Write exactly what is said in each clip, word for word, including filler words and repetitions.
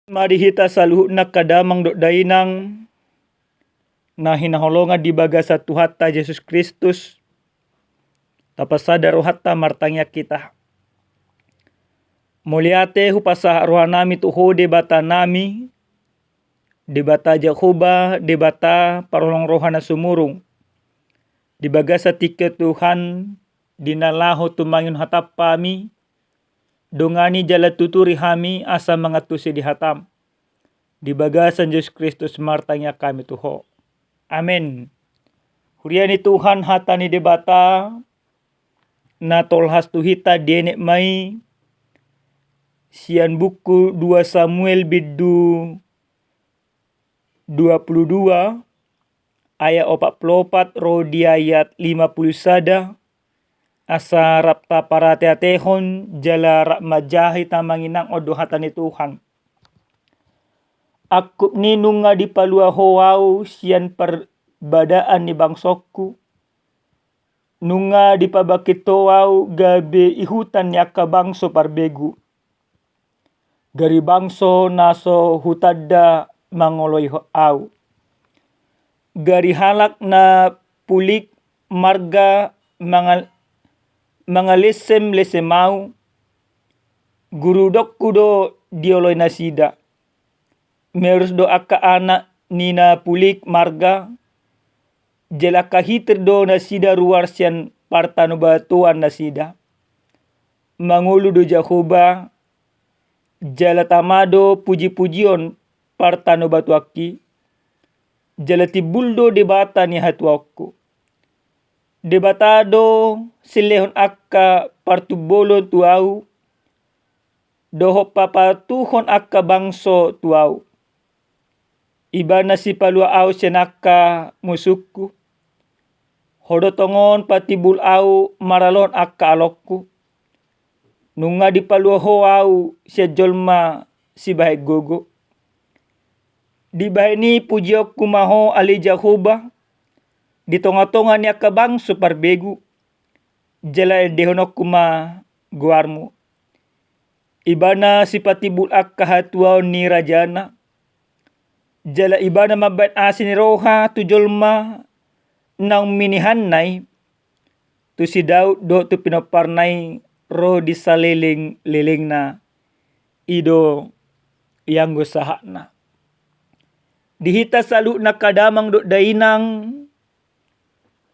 Ma di hita saluhutna angka damang dohot dainang na hinaholongan di bagasan Tuhanta Jesus Kristus, tapasada rohanta martangiang hita. Mauliate hupasahat rohanami tu Ho Debata nami, Debata Jahowa, Debata parholong roha na sumurung. Di bagasan tingki on Tuhan, di na laho tumangihon hatam hami, dongani jala tuturi hami asa mangantusi di hatam. Di bagasan Jesus Kristus martangiang hami tu Ho. Amen. Huria ni Tuhan, hata ni Debata na tolhas tu hita dienet ma i sian buku dua Samuel bindu dua puluh dua ayat opat puluh opat ro di ayat lima puluh sada, asa rap taparateatehon jala rap manjaha hita amang inang, on do hata ni Tuhan. Angkup ni nunga dipalua Ho au sian parbadaan ni bangsongku, nunga dipabangkit Ho au gabe ihutan ni angka bangso parbegu. Gari bangso na so hutanda mangoloi au. Gari halak na pulik marga mangal-, mangalesem-lesem au. Gurudokku do dioloi nasida. Merus do angka anak ni na pulik marga, jala angka hitir do nasida ruar sian partanobatoan nasida. Mangolu do Jahowa, jala tama do puji-pujion partanobatoanki, jala timbul do Debata ni hatuaonku. Debata do silehon angka partumbolon tu au, dohot papatuhon angka bangso tu au. Ibana sipalua au sian angka musungku. Ho do tongon patimbul au maralohon angka alongku. Nunga dipalua Ho au sian jolma sibahen gogo. Dibahen i pujionku ma Ho ale Jahowa, di tonga-tonga ni angka bangso parbegu, jala endehononku ma goarmu. Ibana sipatimbul angka hatuaon ni rajana, jala ibana mambahen asi ni roha tu jolma naung minihanna i, tu si Daud dohot tu pinomparna i ro di saleleng-lelengna. I do ianggo sahatna. Di hita saluhutna angka damang dohot dainang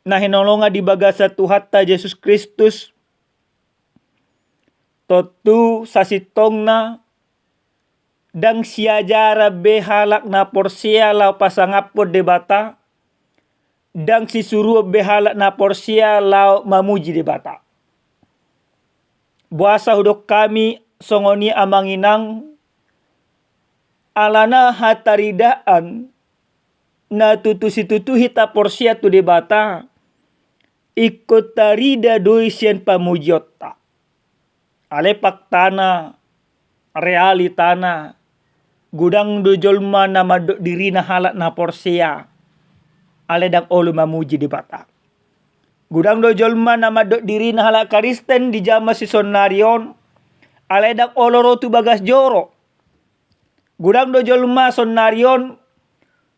na hinaholongan di bagasan Tuhanta Jesus Kristus, tontu sasintongna ndang siajaran be halak na porsea laho pasangaphon Debata, ndang sisuruon be halak na porsea laho mamuji Debata. Boasa hudok hami songon i amang inang, alana hataridaan na tutu situtu hita porsea tu Debata, ingkon tarida do i sian pamujionta. Alai faktana, realitana, godang do jolma na mandok dirina halak na porsea, alai ndang olo mamuji Debata. Godang do jolma na mandok dirina halak Kristen di jaman sisonnari on, alai ndang olo ro tu bagas joro. Godang do jolma sonnari on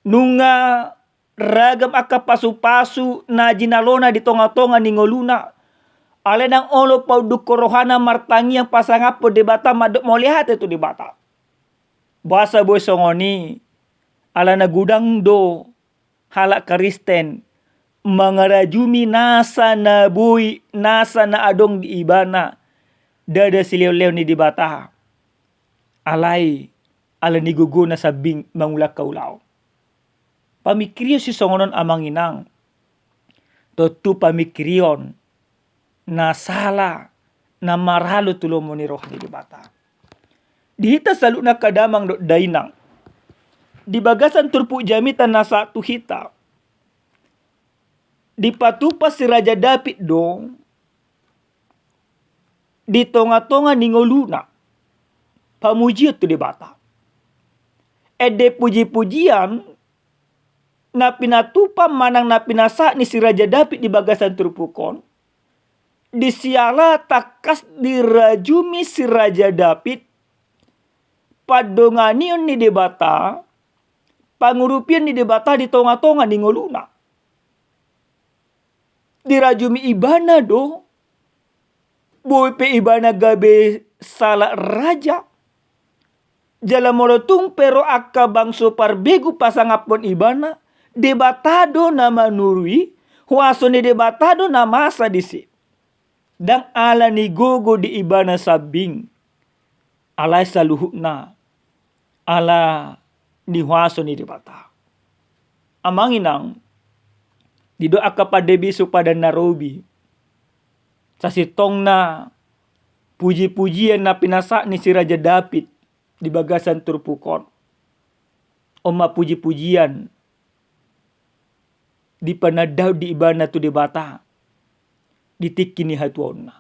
nunga ragam angka pasu-pasu na jinalona di tonga-tonga ni ngoluna, alai ndang olo paundukkon rohana martangiang pasangaphon Debata mandok mauliate tu Debata. Boasa boi songon i? Alana godang do halak Kristen mangarajumi nasa na boi, nasa na adong di ibana, ndada silehon-lehon ni Debata. Alai ala ni gogona sambing mangulahon ulaon. Pamingkirion sisongon on amang inang, tontu pamingkirion na sala, na maralo tu lomo ni roha ni Debata. Di hita saluhutna angka damang dohot dainang, di bagasan turpuk jamita na sahat tu hita, dipatupa si Raja Daud do di tonga-tonga ni ngoluna pamujion tu Debata. Ende puji-pujian na pinatupa manang na pinasahat ni si Raja Daud di bagasan turpuk on, di siala tangkas dirajumi si Raja Daud pandonganion ni Debata, pangurupion ni Debata di tonga-tonga ni ngoluna. Dirajumi ibana do, boi pe ibana gabe sahalak raja. Jala molo tung pe ro angka bangso parbegu pasangaphon ibana, Debata do na manuru i, huaso ni Debata do na masa disi. Ndang ala ni gogo di ibana sambing, alai saluhutna ala ni huaso ni Debata. Amang inang, didok angka pandebis padan na robi, sasintongna puji-pujian na pinasahat ni si Raja Daud di bagasan turpuk on. On ma puji-pujian dipanandahon di ibana tu Debata di tingki ni hatuaonna.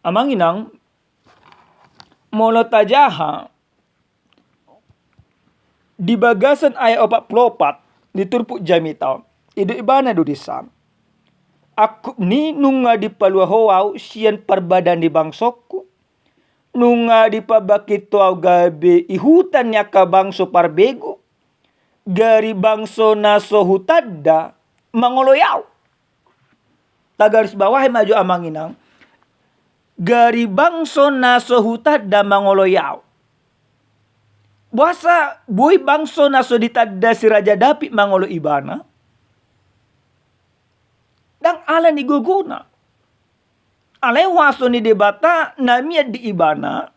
Amang inang, molo tajaha di bagasan ayat opat pulu opat di turpuk jamita on, didok ibana do disi: Angkup ni nunga dipalua Ho ahu sian parbadaan ni bangsongku, nunga dipabangkit Ho ahu gabe ihutan ni angka bangso parbegu, gari bangso na so hutanda mangoloi ahu. Tagaris bawahi ma jo amang inang, gari bangso na so hutanda mangoloi ahu. Boasa boi bangso na so ditanda si Raja Daud mangoloi ibana? Ndang ala ni gogona. Alai huaso ni Debata na mian di ibana,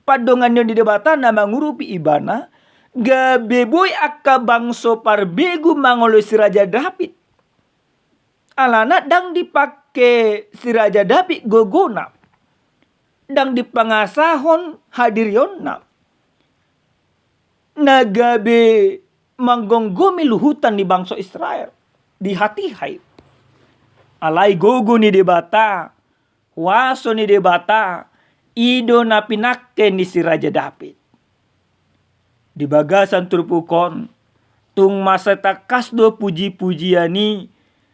pandonganion ni Debata na mangurupi ibana, gabe boi angka bangso parbegu mangoloi si Raja Daud. Alana ndang dipangke si Raja Daud gogona, ndang dipangasahon hadirionna na gabe manggomgomi luhutan ni bangso Israel, dihatiha i. Alai gogo ni Debata, huaso ni Debata, i do na pinangke ni si Raja Daud. Di bagasan turpuk on, tung mansai tangkas do puji-pujian i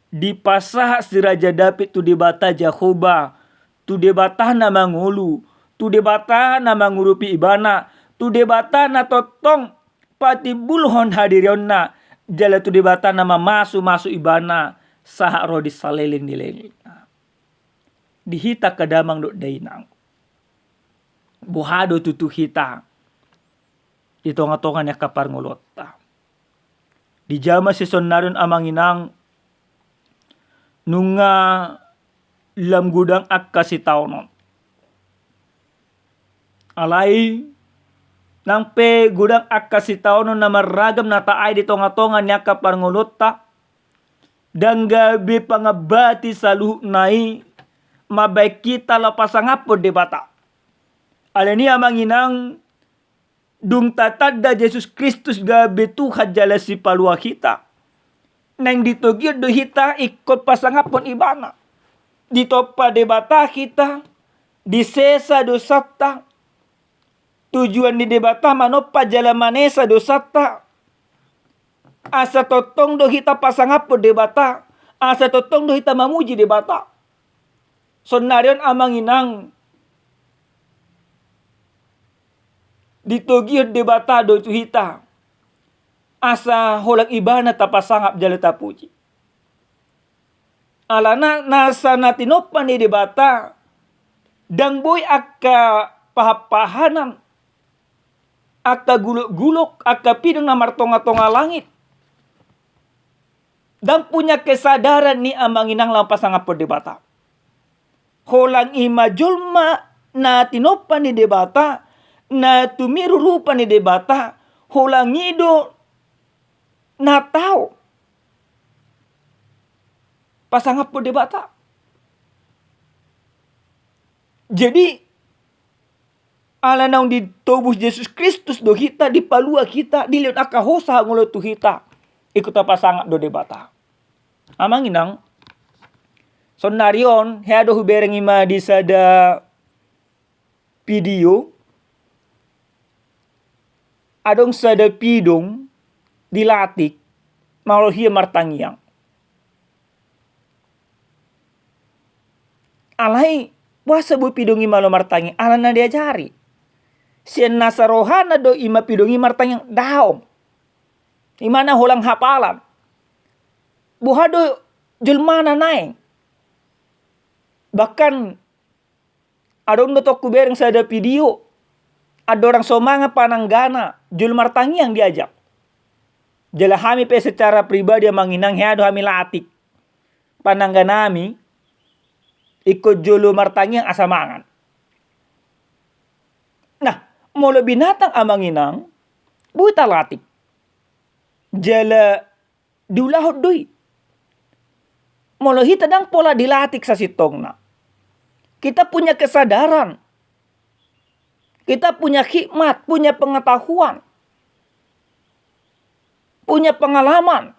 dipasahat si Raja Daud tu Debata Jahowa, tu Debata na mangolu, tu Debata na mangurupi ibana, tu Debata na tongtong patimbulhon hadirionna, jala tu Debata na mamasumasu ibana sahat ro di saleleng ni lelengna. Di hita angka damang dohot dainang, boha do tutu hita di tongatonga ni angka parngoluonta? Di jaman sisonari on amang inang, nunga lam godang angka sitaonon. Alai nang pe godang angka sitaonon na marragam na taai di tongatonga ni angka parngoluonta, ndang gabe pangambati saluhutna i mambahen hita laho pasangaphon Debata. Alani i amang inang, dung tatanda Jesus Kristus gabe Tuhan jala Sipalua hita, naeng ditogihon do hita ingkon pasangaphon ibana. Ditompa Debata hita, disesa dosanta, tujuan ni Debata manompa jala manesa dosanta, asa tongtong do hita pasangaphon Debata, asa tongtong do hita mamuji Debata. Sonari on amang inang, ditogihon Debata do tu hita asa holan ibana tapasangap jala tapuji. Alana nasa na tinompa ni Debata, ndang boi angka pahanpahanan, angka gulokgulok, angka pidong na martongatonga langit, ndang punya kesadaran i amang inang laho pasangaphon Debata. Holan i ma jolma na tinompa ni Debata, na tumiru rupa ni Debata, holan i do na tau pasangaphon Debata. Jadi ala naung ditobus Jesus Kristus do hita, dipalua hita, dilehon angka hosa hangoluan tu hita, ingkon tapasangap do Debata. Amang inang, sonari on hea do hubereng i ma di sada video, adong sada pidong di latik, malo hia martangiang. Alai boasa boi pidong i malo martangiang? Ala na diajari. Sian nasa rohana do i mapidong i martangiang? Daong. Ima na holan hapalan. Boha do jolmana naeng? Bahkan adong do tong hubereng sada video, andorang so mangan pananggana, jolo martangiang diajak. Jala hami pe secara pribadi, amang inang, hea do hami latik panangganami ingkon jolo martangiang asa mangan. Nah, molo binatang, amang inang, boi talatik. Jala diulahon do i. Molo hita ndang pola dilatik sasintongna. Kita punya kesadaran. Kita punya hikmat, punya pengetahuan, punya pengalaman.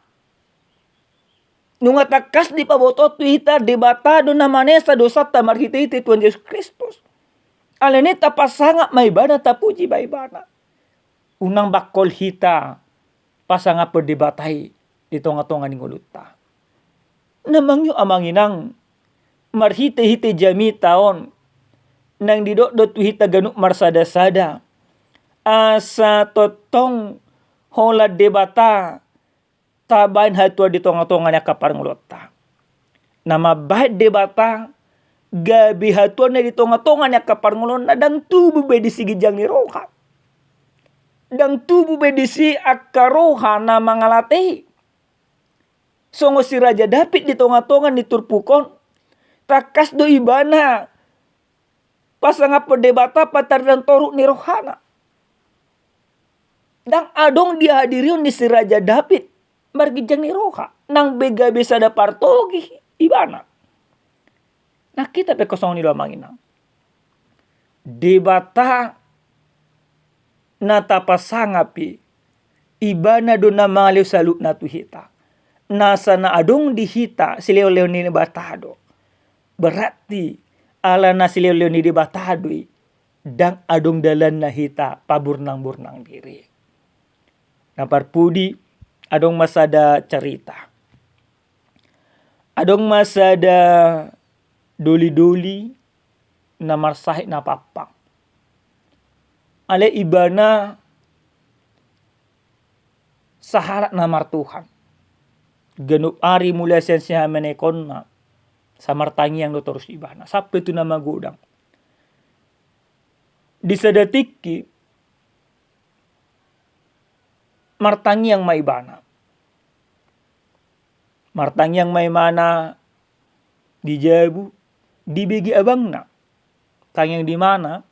Nunga tangkas dipaboto tu hita, Debata do na manesa dosanta marhitehite Tuhan Jesus Kristus. Alani i tapasangap ma Ibana, tapuji ma Ibana. Unang bangkol hita pasangaphon Debata i di tongatonga ni ngolunta. Na mangihut, amang inang, marhitehite jamita on, naeng didok do tu hita ganup marsadasada, asa tongtong holan Debata tabaen hatuaon di tongatonga ni angka parngoluonta. Na mambaen Debata gabe hatuaonna di tongatonga ni angka parngoluonna, ndang tubu be disi ginjang ni roha. Ndang tubu be disi angka roha na mangalate i. Songon si Raja Daud di tongatonga ni turpuk on, tangkas do ibana pasangaphon Debata pataridaan toruk ni rohana. Ndang adong dihadirihon ni si Raja Daud marginjang ni roha, nang be gabe sada partogih ibana. Nah, hita pe songon i do, amang inang. Debata na tapasangap i, Ibana do na mangalehon saluhutna tu hita. Nasa na adong di hita silehonlehon ni Debata do. Berarti ala na silehonlehon ni Debata do i, ndang adong dalanna hita paburnangburnang diri. Na parpudi, adong ma sada cerita. Adong ma sada dolidoli na marsahit na pampang. Alai ibana sahalak na martuhan. Ganup ari mulai sian sihamanekonna, sai martangiang do torus ibana sampe tu na magodang. Di sada tingki martangiang ma ibana. Martangiang ma ibana di jabu, dibege abangna. Tangiang di mana?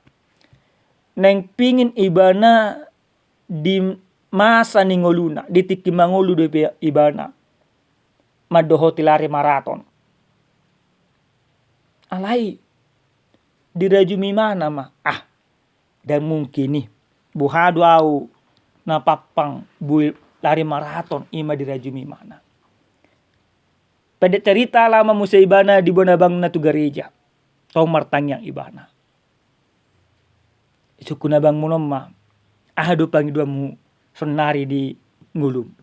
Naeng pingin ibana di masa ni ngoluna, di tingki mangolu dope ibana mandohoti lari maraton. Alai dirajumi ibana ma, ah, ndang mungkin i. Boha do au na pampang boi lari maraton, ima dirajumi ibana. Pendek cerita, laho ma muse ibana diboan abangna tu gareja. Tong martangiang ibana. Isungkun abangmuna on ma, aha do pangidoanmu sonnari di ngolum?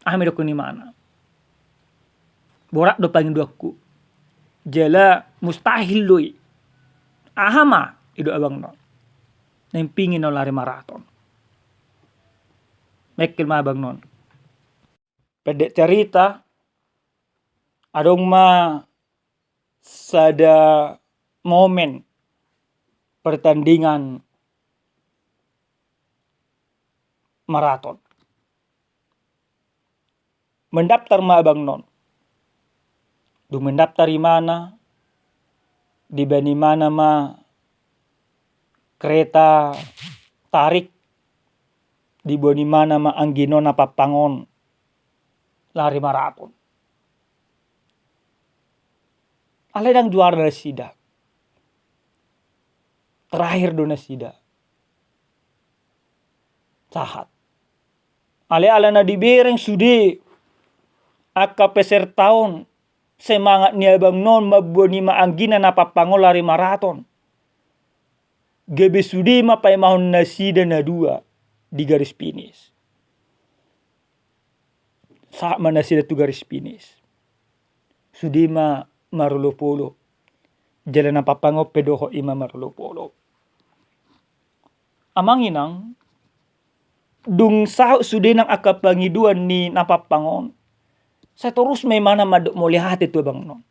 Aha ma didokkon ibana? Borat do pangidoanku. Jala mustahil do i. Aha ma? Didok abangna on, naeng pingin au lari maraton. Mengkel ma abangna on. Pendek cerita, adong ma sada momen pertandingan maraton. Mendaftar ma abangna on. Dung mendaftar ibana, dibaen ibana ma kereta tarik, diboan ibana ma anggina na pampang on lari maraton. Alai ndang juara nasida. Terakhir do nasida sahat. Alai ala na dibereng sude angka peserta on semangat ni abangna on mamboan i ma anggina na pampang on lari maraton, gabe sude ma paimahon nasida na dua di garis finish. Sahat ma nasida tu garis finish. Sude ma marolopolop. Jala na pampang on pe dohot i ma marolopolop. Amang inang, dung saut sude nang angka pangidoan ni na pampang on, sai torus ma imana mandok mauliate tu abangna on.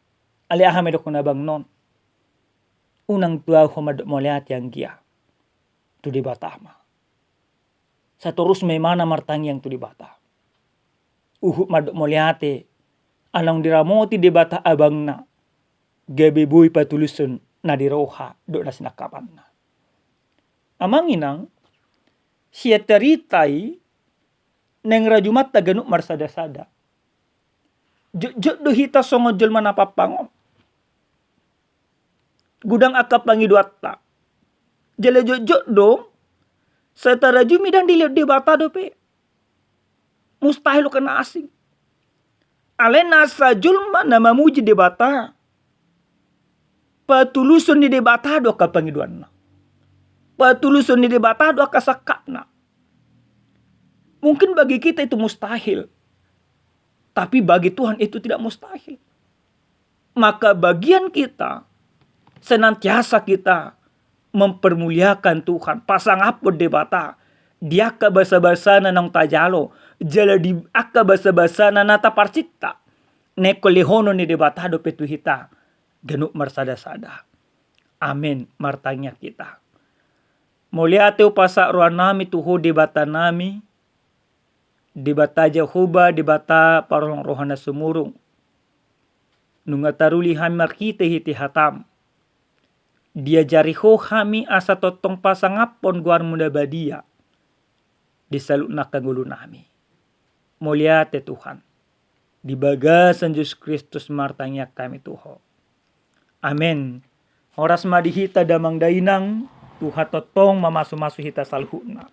Alai aha ma didokkon abangna on? Unang tu ahu ho mandok mauliate anggia, tu Debata ma. Sai torus ma imana martangiang tu Debata. Huhut mandok mauliate, ala naung diramoti Debata abangna, gabe boi patuluson na di roha dohot na sinangkapanna. Amang inang, sian carita i naeng rajumanta ganup marsada-sada. Jotjot do hita songon jolma na pampang on. Godang angka pangidoanta. Jala jotjot do, sai tarajumi ndang dilehon Debata dope. Mustahil angka na asing. Alai nasa jolma na mamuji Debata, patuluson ni Debata do angka pangidoanna. Patuluson ni Debata do angka sangkapna. Mungkin bagi kita itu mustahil, tapi bagi Tuhan itu tidak mustahil. Maka bagian kita, senantiasa kita mempermuliakan Tuhan, pasangaphon Debata di angka basabasa na naung tajalo, jala di angka basabasa na taparsinta, na ingkon lehonon ni Debata dope tu hita ganup marsada-sada. Amen. Martangiang hita. Mauliate hupasahat rohanami tu Ho Debatanami, Debata Jahowa, Debata parholong roha na sumurung. Nunga taruli hami marhite-hite hataM. Diajari Ho hami asa tongtong pasangaphon goarMu na badia di saluhut nangkin ngolunami. Mauliate Tuhan. Di bagasan Jesus Kristus martangiang hami tu Ho. Amen. Horas ma di hita damang dainang, Tuhan tongtong mamasu-masu hita saluhutna.